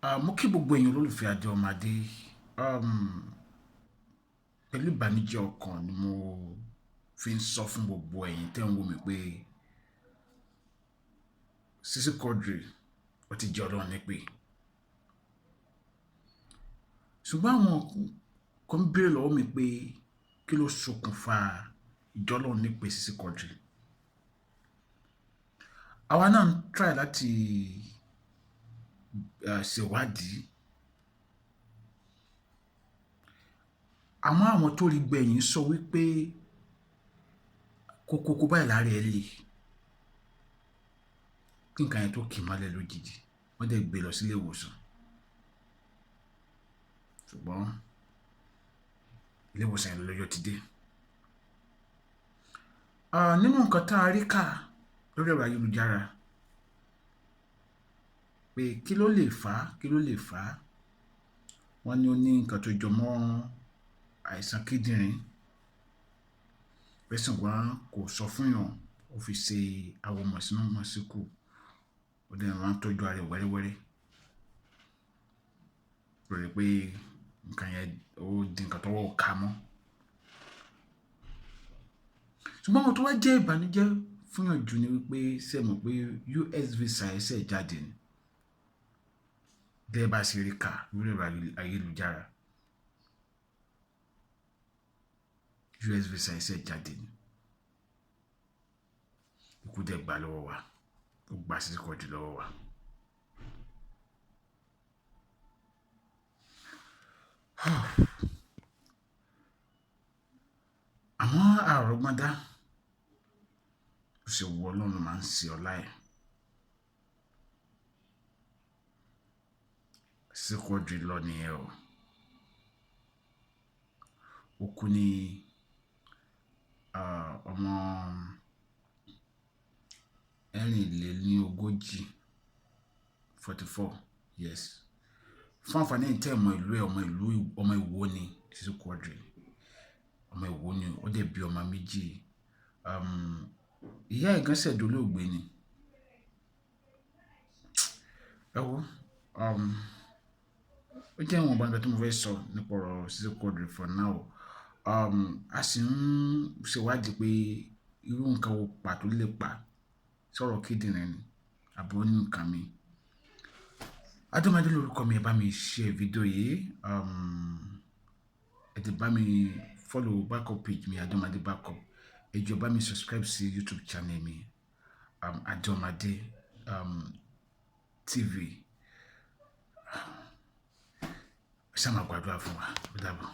Mo kí gbogbo èèyàn olólùfẹ́ Adé Ọmọdé. Pẹ̀lú ìbànújẹ́ ọkàn ni mo fi ń sọ fún gbogbo ẹ̀yin tẹ́ ń wò mí pé Sisi Quadri ó ti jẹ́ Ọlọ́run nípè. Ṣùgbọ́n àwọn kan ń béèrè lọ́wọ́ mi pé kí ló ṣokùnfà ìjọ Ọlọ́run nípè Sisi Quadri. Àwa náà ń try láti ṣèwádìí. Àmọ́ àwọn tó rí gbẹ̀yìn sọ wípé kókókó báyìí lára ẹ le. Kí nǹkan yẹn tó kì í mọ́lẹ̀ lójijì, wọ́n dẹ̀ gbé lọ sílé ìwòsàn. Ṣùgbọ́n ilé ìwòsàn yẹn lọ́jọ́ ti dé. Nínú nǹkan tá a rí kà lórí ẹ̀rọ ayélujára pé kí ló lè fà á, kí ló lè fà á? Wọ́n ní ó ní nǹkan tó jọ mọ́ àìsàn kíndìnrín. Pé ṣùgbọ́n kò sọ fún èèyàn, ó fi ṣe awo mọ̀sínú mọ̀síkù. Ó dẹ̀ máa ń tọ́jú ara rẹ̀ wẹ́rẹ́wẹ́rẹ́. Lórí pé nǹkan yẹn ó di nǹkan tọ́wọ́ ò ká mọ́. Ṣùgbọ́n ohun tó wá jẹ́ ìbànújẹ́ fún èèyàn jù ni wípé ṣé ẹ mọ̀ pé US visa ẹ̀ ṣẹ̀ jáde ni. Gẹ́gẹ́ bá ṣe rí kà lórí ẹ̀rọ ayélujára. US visa ẹ̀ ṣẹ̀ jáde ni. Ikú dẹ̀ gbà lọ́wọ́ wa. Ó gba Sisi Quadri lọ́wọ́ wa. Àmọ́ àrọ́gbọ́n dá. Ó ṣe wu Ọlọ́run máa ń ṣe ọlá ẹ̀. Sisi Quadri lọ nìyẹn o. Ó kú ní ọmọ 44, 44 years. Fún àǹfààní ẹ̀yin tẹ́ ẹ̀ mọ ìlú ẹ̀, ọmọ ìlú, ọmọ Ìwó ni Sisi Quadri. Ọmọ Ìwó ni, ó dẹ̀ bí ọmọ méjì. Ìyá ẹ̀ gan ṣẹ̀ dolóògbé ni. Ẹ wo, ó jẹ́ ìwọ̀nba nǹkan tí mo fẹ́ sọ nípa ọ̀rọ̀ Sisi Quadri for now. A sì ń ṣèwádìí pé irú nǹkan wo pàtó lè pa sọ̀rọ̀ kíndìnrín ni àbí ó ní nǹkan mi. Adéọmọdé lórúkọ mi, ẹ bá mi share fídíò yìí. Ẹ ti bá mi follow backup page mi, Adéọmọdé Backup. Ẹ jọ̀ọ́ bá mi subscribe sí YouTube channel mi, Adéọmọdé TV. Ẹ ṣá máa gbàdúrà fún wa. Ó dàbọ̀.